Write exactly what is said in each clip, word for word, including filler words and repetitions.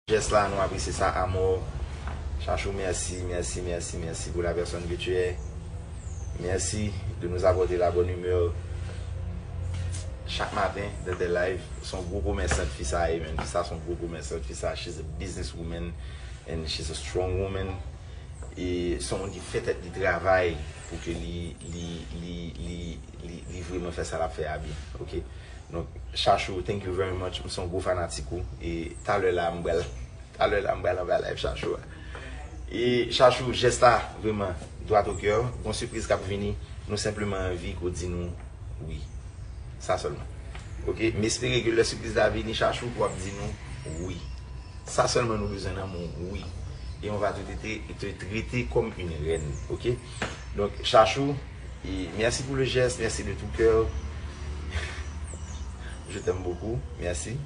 Jès la, nou apresye sa amò. Chachou, mèsi, mèsi, mèsi, mèsi pour la personne que tu es. Merci de nous apporter la bonne humeur chaque matin dans tes lives. Se yon gwo komèsan fi sa ye, menm. Fi sa se yon gwo komèsan. Fi sa, she's a business woman and she's a strong woman. E se yon moun ki fè tèt li travay pou ke li, li, li, li, li, li vreman fè sa l ap fè a byen. Ok? Donk, Chachou, thank you very much. M se yon gwo fanatik ou. E talè la, m pral, talè la, m pral anba live Chachou a. E Chachou, jès la, vreman, dwat o kè. Gon sipriz k ap vini. Nou senpleman anvi ke w di nou wi. Sa sèlman. Ok? M espere ke lè sipriz la vini, Chachou, w ap di nou wi. Sa sèlman nou bezwen nan men w, wi. Et on va te traiter, te traiter comme une reine, ok? Donc, Chachou, et merci pour le geste, merci de tout cœur. Je t'aime beaucoup, merci.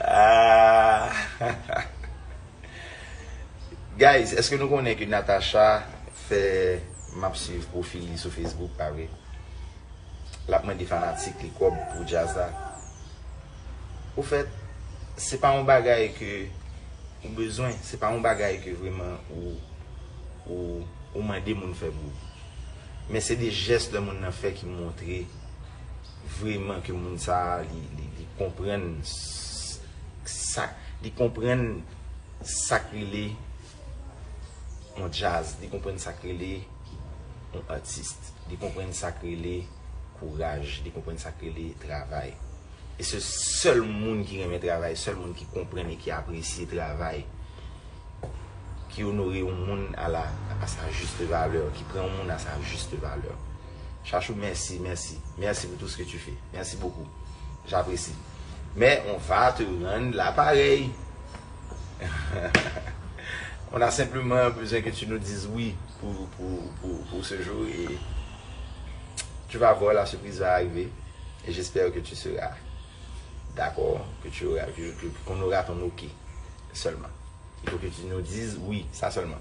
Ah. Guys, èske nou konnen ke Natacha fè, m ap swiv pwofil li sou Facebook, pa vre? L ap mande fanatik li kòb pou djaz la. Ofèt, se pa yon bagay ke ou bezwen, se pa yon bagay ke vreman ou, ou, ou mande moun fè pou ou. Men se de jès lè moun nan fè ki montre vreman ke moun sa a, li, li, li konprann s-, sa, li konprann sa k rele yon djaz, li konprann sa k rele yon atis, li konprann sa k rele kouraj, li konprann sa k rele travay. E se sèl moun ki renmen travay, sèl moun ki konprann e ki apresye travay, ki onore yon moun à la, à sa juste valeur, ki pran yon moun à sa juste valeur. Chachou, mèsi, mèsi. Mèsi pour tout ce que tu fais. Merci beaucoup. J'apprécie. Mais on va te rendre l'appareil. On a simplement besoin que tu nous dises oui pour, pour, pour, pour ce jour et tu vas voir, la surprise va arriver et j'espère que tu seras d'accord, que tu auras, que, que, qu'on aura ton ok seulement. Il faut que tu nous dises oui, ça seulement.